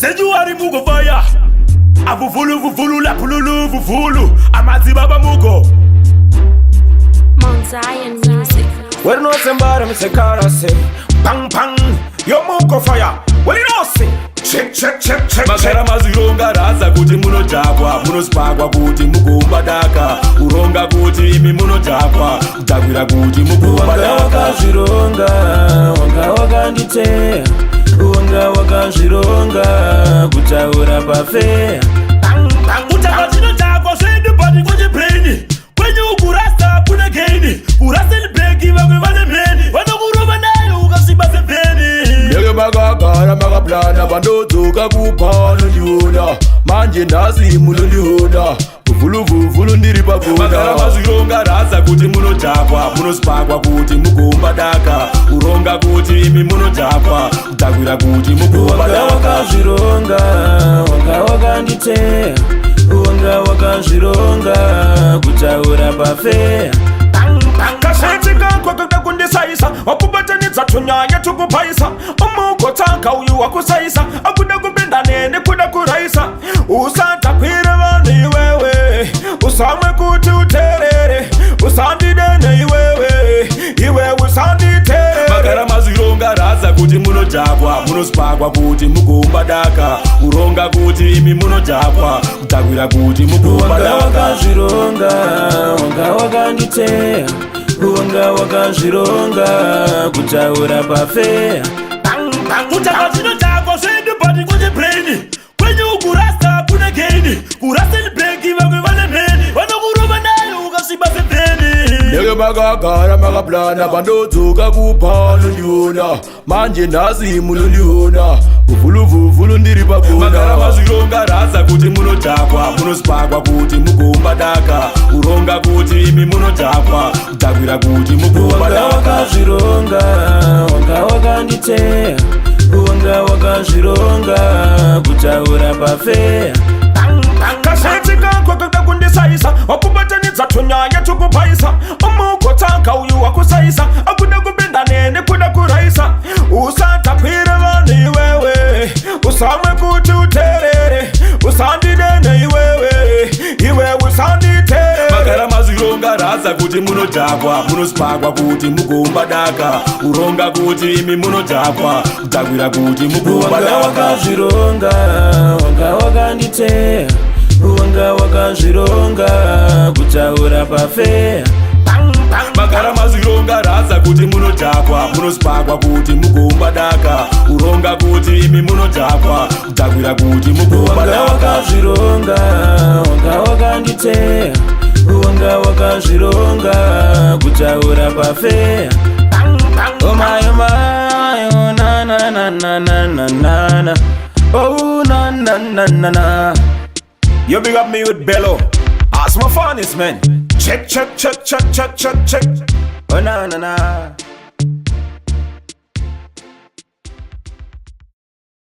Sejuari mugo fire. Avuvulu vuvulu la pululu vuvulu. Amadzibaba mugo. Mount Zion Music. Well, no somebody me say karase. Bang bang. Yo mugo fire. Well, you know say. Check check check check Makara check. mazironga raza kuti munodhakwa, munosipakwa kuti mugoumba daka, uronga kuti imi munodhakwa, kudhakwira kuti mugoumba Wanga daka. wakazvironga, wanga wakanditeya, wanga wakazvironga kutaura pafeya. Kutamba tinodhakwa zvedu but kuchibrain kwenyu kurasta kune gain, kuRustenburg vamwe vane mheni vanokurova nayo ukasviba semveni. Ndeke makagara makaplana, pandodzoka kupa anondiona. Manje nhasi munondiona vuvhuluvhuvhulu ndiri Makara pagona. mazvironga raza kuti munodhakwa, munosipakwa kuti mugoumba daka, uronga kuti imi munodhakwa, kudhakwira kuti mugoumba Wanga daka. wakazvironga, wanga wakanditeya, wanga wakazvironga kutaura pafeya. Kaseti kako kuda kundisaisa, wakubatanidza tunyaya tukupaisa. Umugotsaka uyu wakusaisa, akuda kupinda nene kuda kuraisa. Usatakwire vanhu iwewe, usamwe kuti uterere, usandidene iwewe, iwe usanditerere. Makara mazvironga raza kuti munodhakwa, munosipakwa kuti mugoumba daka, uronga kuti imi munodhakwa, kudhakwira kuti mugoumba Wanga daka. wakazvironga, wanga wakanditeya, wanga wakazvironga kutaura pafeya. Kutamba tinodhakwa zvedu but kuchibrain kwenyu kurasta kune gain, kuRustenburg vamwe vane mheni vanokurova nayo ukasviba semveni. Ndeke makagara makaplana, pandodzoka kupa anondiona. Manje nhasi munondiona vuvhuluvhuvhulu ndiri Makara pagona. mazvironga raza kuti munodhakwa, munosipakwa kuti mugoumba daka, uronga kuti imi munodhakwa, kudhakwira kuti mugoumba Wanga daka. wakazvironga, wanga wakanditeya, wanga wakazvironga kutaura pafeya. Kaseti kako kuda kundisaisa, wakubatanidza tunyaya tukupaisa. Umugotsaka uyu wakusaisa, akuda kupinda nene kuda kuraisa. Usatakwire vanhu iwewe, usamwe kuti uterere, usandidene iwewe, iwe usanditerere. Makara mazvironga raza kuti munodhakwa, munosipakwa kuti mugoumba daka, uronga kuti imi munodhakwa, kudhakwira kuti mugoumba Wanga daka. wakazvironga, wanga wakanditeya, wanga wakazvironga kutaura pafeya. Makara mazvironga raza kuti munodhakwa, munosipakwa kuti mugoumba daka, uronga kuti imi munodhakwa, kudhakwira kuti mugoumba Wanga daka. wakazvironga, wanga wakanditeya, wanga wakazvironga kutaura pafeya. Oh my, oh my, oh na na na na na na na na. Oh na na na na na. You big up me with Bello. Ask my finest man. Check check check check check check check. Oh na na na.